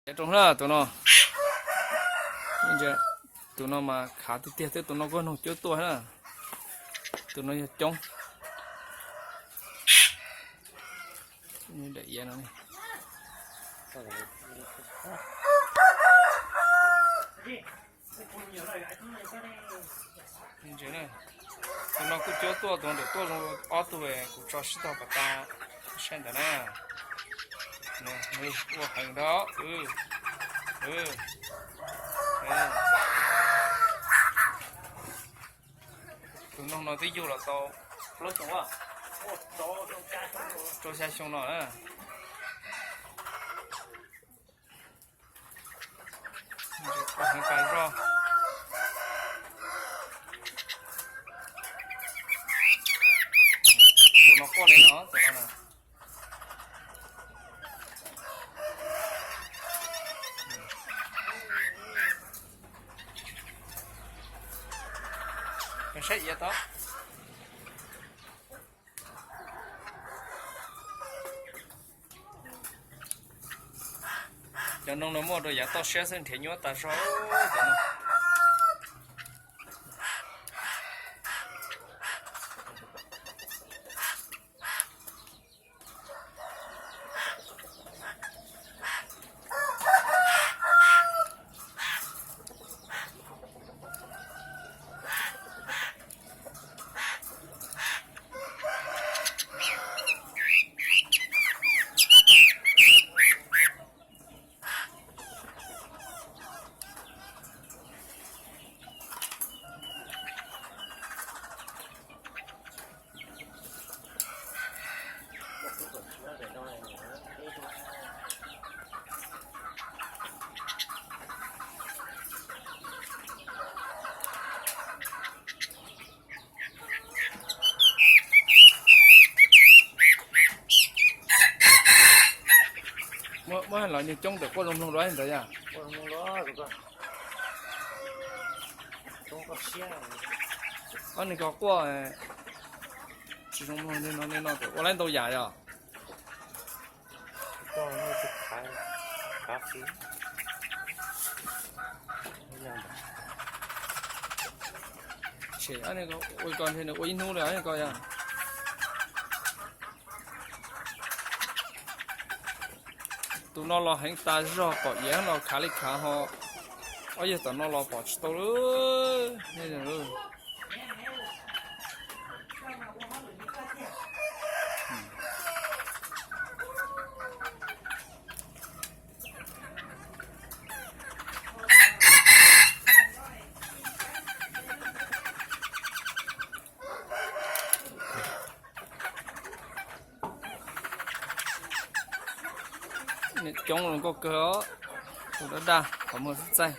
Rau na tus no, tus no mas khav tiag tiag, twb tus no kuj noog cuab tuaj na. Tus no yog coob. Daim iav no. Tus no kuj cuab tuaj, tus ntawm tuaj zoo ob tug, kuv tso sib tog pas tas saib ntawd na. Ua heev ntag. Tus noog no twb yug los tau plaub xyoo, rau xya xyoo no na. Heev tas zog. Tus no quaj li no, tus no na. Saib iav tod. Cov noog no muaj rau yav toj siab xwb, nrhiav nyuaj tas zog cov no. Muaj los nyuag coob ntawm quaj zoo mloog dua ntawd yom. Ob niag ko quaj tsis zoo mloog li no, li no ua laib ntau yam yom. Ua ko ntshe nws ua ib hnub li ko yog. Tus no los heev tas zog, pom iav los khav li khav ho. Ob yawg tom no los pom tsis tau li. Coob zoo nkauj kawg os, tus dab daj qhov muag txaij txaij.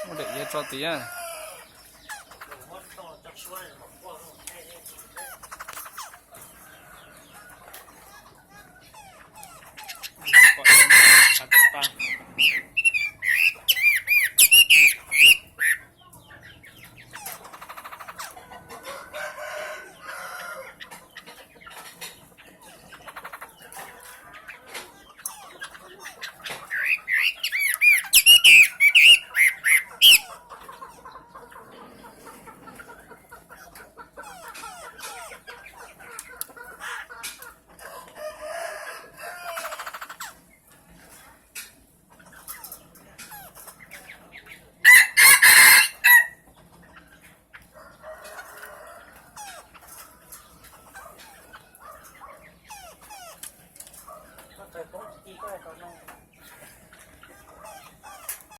Muab daim iav tso tid.